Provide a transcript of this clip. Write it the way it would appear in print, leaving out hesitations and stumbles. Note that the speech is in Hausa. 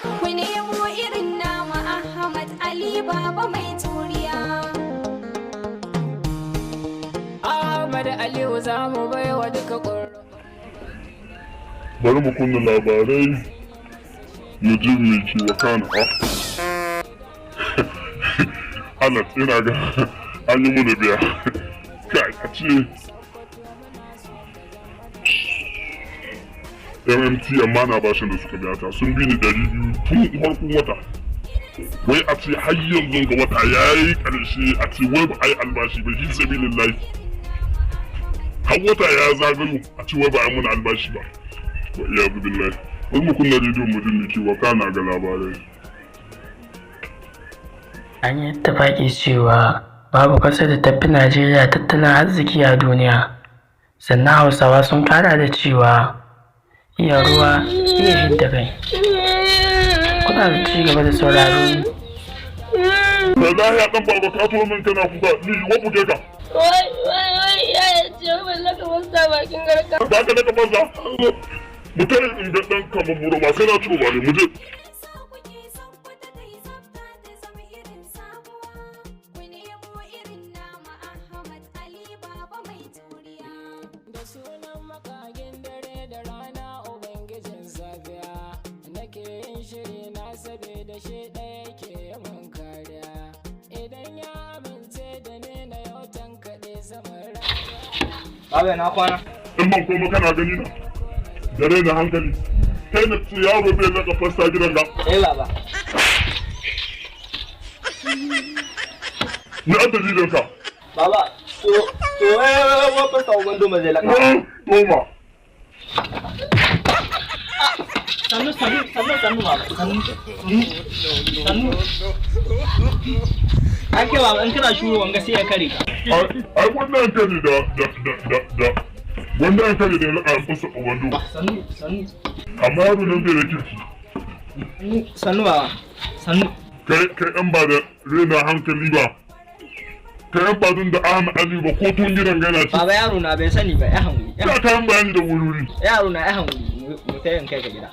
Ku nemo irin nama Ahmad Ali Baba mai juriya. Ahmad Aliyu za mu baiwa duka ƙuri'u. Bari mu kunna labarai mu ji me ke wakana. Alat, ina ga an yi muna biya. Kai, a ce MMT amma na bashin da suka biya ta sun bi ni 200 tun farkon wata. Wai a ce har yanzu ga wata ya yi ƙarshe, a ce wai ba a yi albashi ba, fi sabilillahi. Har wata ya zagayo, a ce wai ba a yi muna albashi ba. Wa iyazu billahi. Wani mu kunna rediyon mu jin ke wakana ga labarai. An yi ittifaƙi cewa babu ƙasar da tafi Najeriya tattalin arziki a duniya. Sannan Hausawa sun ƙara da cewa iya ruwa iya hidda kai. Kuna da ci gaba da sauraro. Ka za ya dan baba, ka to min kana kuka, ni wa buge ka? Wai, wai, wai, yaya ce wai laka wasa bakin garka. Ba ka daga banza. Mu tare in ga dan kamar buro ba sai na ciro ba ne mu je. So kuke Sokoto ta yi tsafta ta zama irin sabuwa. Ku nemo irin nama Ahmad Ali Baba mai juriya. Da sunan makagin dare da rana, Ubangijin safiya, nake yin shiri na saboda shi ɗaya ke mun kariya. Idan ya amince da ni na yau tankaɗe saman rana. Baba, na kwana. In ban koma kana gani na. Da raina hankali. Kai na ce yaro bai laka fassa gidan ga. Eh, baba. Ni an dalilin ka. Baba, to eh wa fasta uban doma zai laka. Doma. Sannu, sannu, sannu, sannu, baba. Sannu. Sannu. An ke baba, in kana shuru wanga sai ya kare ka. Ai wannan kare da wannan kare da laka fassa uban doma. Sannu, sannu. Amma yaro nan bai da kirki. Sannu, baba. Sannu. Kai an ba da raina hankali ba. Kai an ba dun da Ahmad Ali ba ko tun gidan gana ci. Baba, yaro na bai sani ba, ya hankuri. Ka kayan bayani da wuri. Yaro na, ya hankuri. Mu tayin kai ka gida.